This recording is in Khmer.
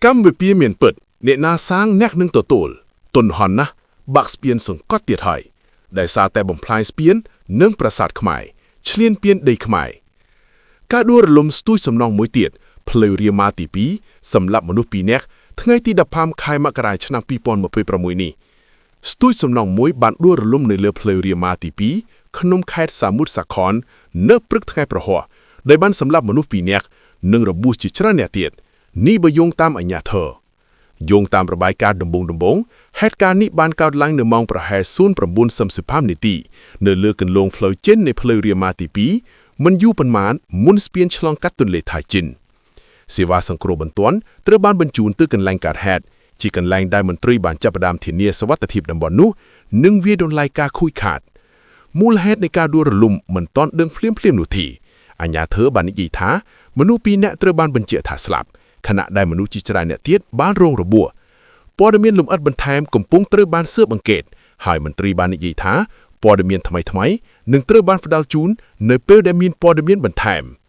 កម្មវិពាមានពិតអ្នកណាសាងអ្នកនឹងទទួលទុនហនណាស់បាក់ស្ពានសង្កត់ទៀតហើយដែលសារតែបំផ្លាញស្ពាននិងប្រាសាទខ្មែរឈ្លានពានដីខ្មែរការដួលរលំស្ទួយសំណងមួយទៀតផ្លូវរាមាទី2សម្រាប់មនុស្ស2នាក់ថ្ងៃទី15ខែមករាឆ្នាំ2026នេះស្ទួយសំណងមួយបានដួលរលំនៅលើផ្លូវរាមាទី2ក្នុងខេត្តសាមុទ្រសាខននៅព្រឹកថ្ងៃប្រហ័សដែលបានសម្លាប់មនុស្ស2នាក់និងរបួសជាច្រើនអ្នកទៀតនេះបើយោងតាមអាជ្ញាធរ យោងតាមរបាយការណ៍ដំបូងដំបូងហេតុការណ៍នេះបានកើតឡើងនៅម៉ោងប្រហែល09:35នាទីនៅលើគន្លងផ្លូវចេញនៃផ្លូវរាមាទី2មិនយូរប៉ុន្មានមុនស្ពានឆ្លងកាត់ទន្លេថៃចិនសេវាសង្គ្រោះបន្ទាន់ត្រូវបានបញ្ជូនទៅកន្លែងកើតហេតុជាកន្លែងដែលមន្ត្រីបានចាប់ផ្ដើមធានាសុវត្ថិភាពតំបន់នោះនិងវាយតម្លៃការខូចខាតមូលហេតុនៃការដួលរលំមិនទាន់ដឹងភ្លាមៗនោះទេអាជ្ញាធរបាននិយាយថាមនុស្សពីរនាក់ត្រូវបានបញ្ជាក់ថាស្លាប់ខណៈដែលមនុស្សជាច្រើនអ្នកទៀតបានរងរបួសព័ត៌មានលម្អិតបន្ថែមកំពុងត្រូវបានស៊ើបអង្កេតហើយមន្ត្រីបាននិយាយថាព័ត៌មានថ្មីៗនឹងត្រូវបានផ្ដល់ជូននៅពេលដែលមានព័ត៌មានបន្ថែម។